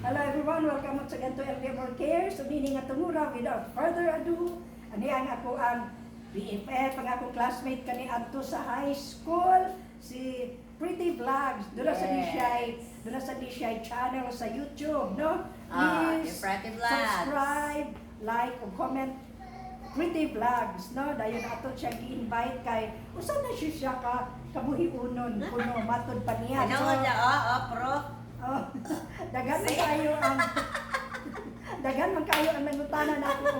Hello everyone, welcome once again to LDMR Care. So dini nga tungura, without further ado, ani ang ako ang BFF, ang akong classmate kani adto sa high school, si Pretty Vlogs. Doon sa doon sa Nishay channel sa YouTube, no? Ah, Please yung Pretty Vlogs. Subscribe, like, o comment Pretty Vlogs, no? Dayon ato siya gi-invite kay usa na siya siya ka kabuhiunon kuno matud pa niya. Ano mo siya? Oh, pro. Oh, daghan man kayo ang nangutana na ako.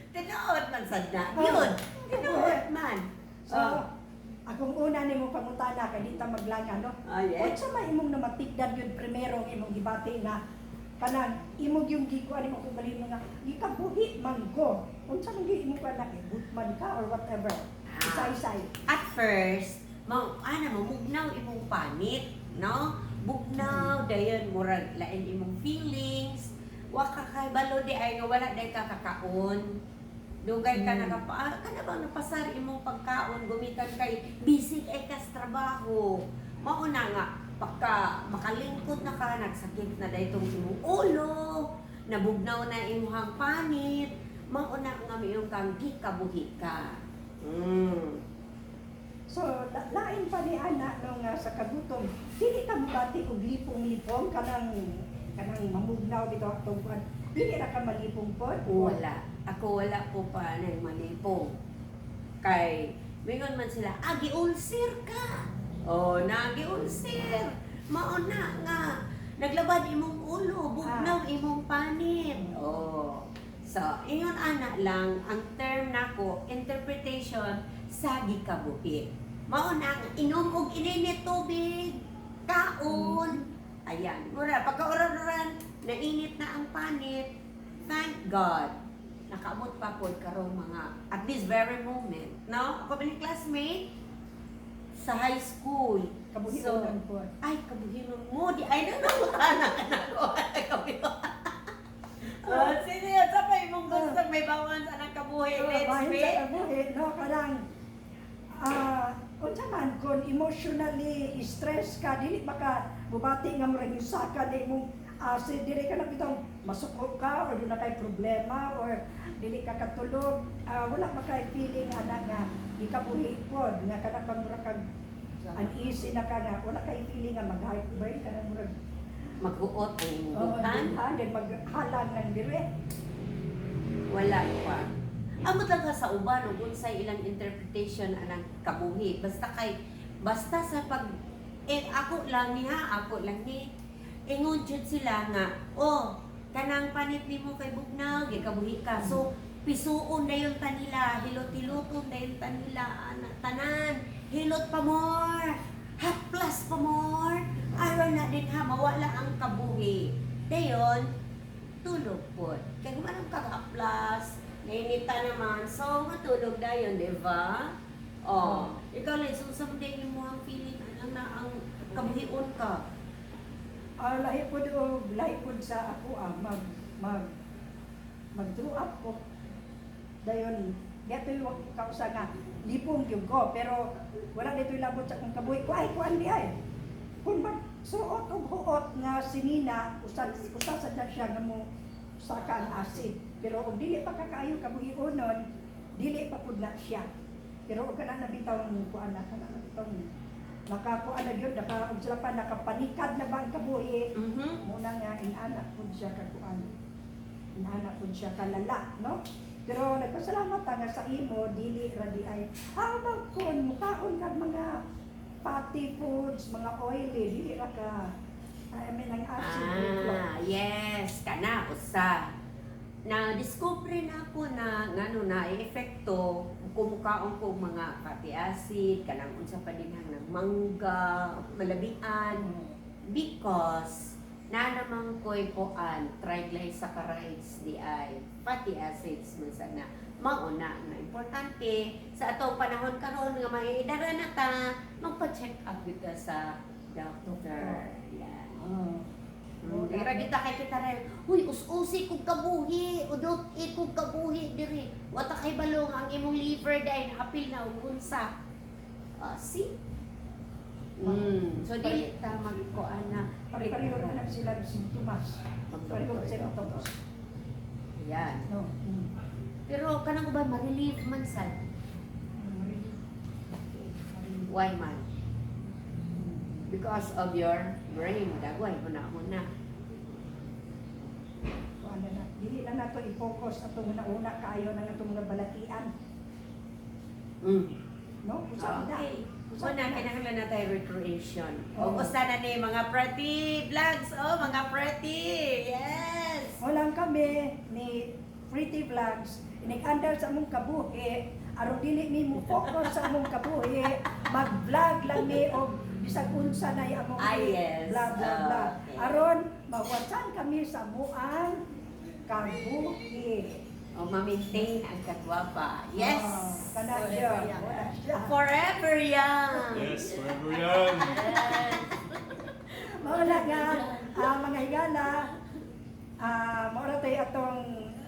Tinuod man sad na. Oh. Yun. Tinuod man. So, Oh. akong una nimo pangutana kay di ta maglanga, no? Oh, yes. Unsa may imong namatigdan yun primero ang imong gibati na kanang imong yung gikuan nimo kung balhin mo nga gikabuhi man ko? Unsa man gyud imong kuan na man ka or whatever? Ah. Isay-isay. At first, mo ana mo mugnaw imong panit, no? Bugnaw dayon murag lain imong feelings. Wa ka kay balo di ay nga wala day ka kakaon. Dugay ka nakapa ah, kana bang napasar imong pagkaon gumikan kay busy kay ka sa trabaho. Mao na nga pagka makalingkod na ka, nagsakit na daytong imong ulo, nabugnaw na imong panit, mao na nga miyong kang gikabuhi ka. So, lain pa ni ana no nga sa kagutom. Dili ka mobati og lipong-lipong kanang kanang mamugnaw bitaw atong kuan. Dili ra ka malipong pod? Wala. Ako wala ko pa na malipong. Kay, mingon man sila, ah, giulsir ka. Oh, nagiulsir. Mao na nga. Naglabad imong ulo, bugnaw imong panit. Oh. So, ingon ana lang, ang term nako, interpretation sa gikabuhi. Mao na ang inom og ininit tubig, kaon. Ayan, mura pagkaoran-oran, nainit na ang panit. Thank God. Nakaabot pa po karong mga at this very moment, no? Ako ba ni classmate sa high school. Kabuhiunan So, pod. Ay, kabuhinon mo. Di, ay, nanangutana ka na ako. Ay, kabuhinon. Oh, sino yun? Sa pa imong gusto may bawan sa nang kabuhi, So, let's bahin be. sa kabuhi, no, kanang unsa man kung emotionally stress ka, dili ba ka mubati nga murag saka di imong acid, dili ka na bitong masuko ka or doon na kay problema or dili ka katulog, wala ba kay feeling ana nga gikabuhi pod nga kana bang murag kag uneasy na ka nga wala kay feeling nga mag heartburn kana murag Maghuot ang imong oh, dughan. dughan then maghalang ng dire? Wala pa. Amot lang ka sa uban ug unsay ilang interpretation anang kabuhi. Basta kay basta sa pag eh, ako lang ni ha, ako lang ni ingon jud sila nga, oh, kanang panit nimo kay bugnaw, gikabuhi ka. So pisuon na yung tanila, hilot-hiloton na yung tanila, ana, tanan, hilot pa more, hot plus pa more, aron na din ha, mawala ang kabuhi. Dayon, tulog po. Kaya gumanong kag-aplas, nainita naman, so matulog dayon, di ba? Oh, ikaw lang, so sa mga yung ang feeling, ano na ang kabuhion ka. Ah, lahi pod og lahi pod sa ako mag mag mag throw up ko. Dayon dito yung kausa nga lipong gyud ko pero wala dito labot sa akong kabuhi ko ay kuan di ay. Kung mag suot og huot nga sinina usa usa sad na siya nga mo saka ang acid. Pero og dili pa ka kaayo kabuhionon, dili pa pud na siya. Pero og kana na bitaw mo kuan na kana na bitaw nakakuan na gyud naka og sila pa nakapanikad na ba ang kabuhi? Muna nga inana pud siya kakuan, inana pud siya kalala, no? Pero nagpasalamat ta nga sa imo dili ra di ay. How about kun mukaon kag mga fatty foods, mga oily, dili ra ka, I mean, ang acid reflux? Ah, yes, kana usa. Na discover na ako na ngano na epekto kumukaon ko mga fatty acid kanang unsa pa din ang ng mangga, malabian, because na namang ko'y kuan triglycerides di ay fatty acids man sana. Mauna na importante sa atong panahon karon nga may idara na ta, magpa-check up gyud ta sa doctor. Yan. Oh. Dira kita kay kita rin. Uy, us-usi kog kabuhi, udot i kog kabuhi diri. Wa ta kay balong ang imong liver dahil apil na og unsa. Ah, see? So dili ta magkuan na. Pare-pareho na lang sila ng sintomas. Pareho symptoms. Yan. No. Pero kanang uban ma-relieve man sad. Why man? Because of your brain. Dagway mo na muna. Ano na, dili na nato i-focus atong una kaayo ng atong mga balatian, no? Usab na. Okay. Usab Una, na. kinahanglan na tayo recreation. O, Oo. usa na ni mga pretty vlogs. Oh, mga pretty. Yes! Walang kami ni Pretty Vlogs, inig-andar sa among kabuhi, aron dili mi mo focus sa among kabuhi, mag-vlog lang mi og bisag unsa na among Ah, yes. bla bla bla. Okay. Aron mawasan kami sa amuang kabuhi. O, ma-maintain ang kagwapa. Yes! Ah, kana Forever siya. young. Wala siya. Forever young! Yes, forever young. Yes. Mao na nga mga higala, mao na tay atong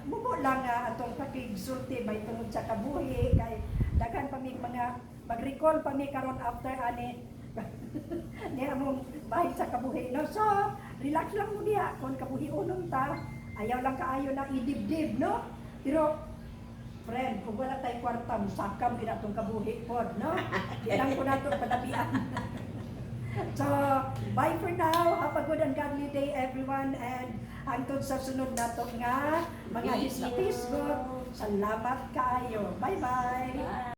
mubo lang nga atong pakigsulti may tungod sa kabuhi kay daghan pa mi mga mag-recall pa mi karon after ani ni among bahin sa kabuhi, no? So relax lang mo diha kung kabuhi unom ta, ayaw lang kaayo na idibdib, no? Pero friend, kung wala tay kwarta, musakam gid atong kabuhi pod, no? Di lang ko nato padapian. So, bye for now. Have a good and godly day, everyone. And hangtod sa sunod nato nga mga Video. hisgot. Salamat kaayo. Bye-bye. Bye.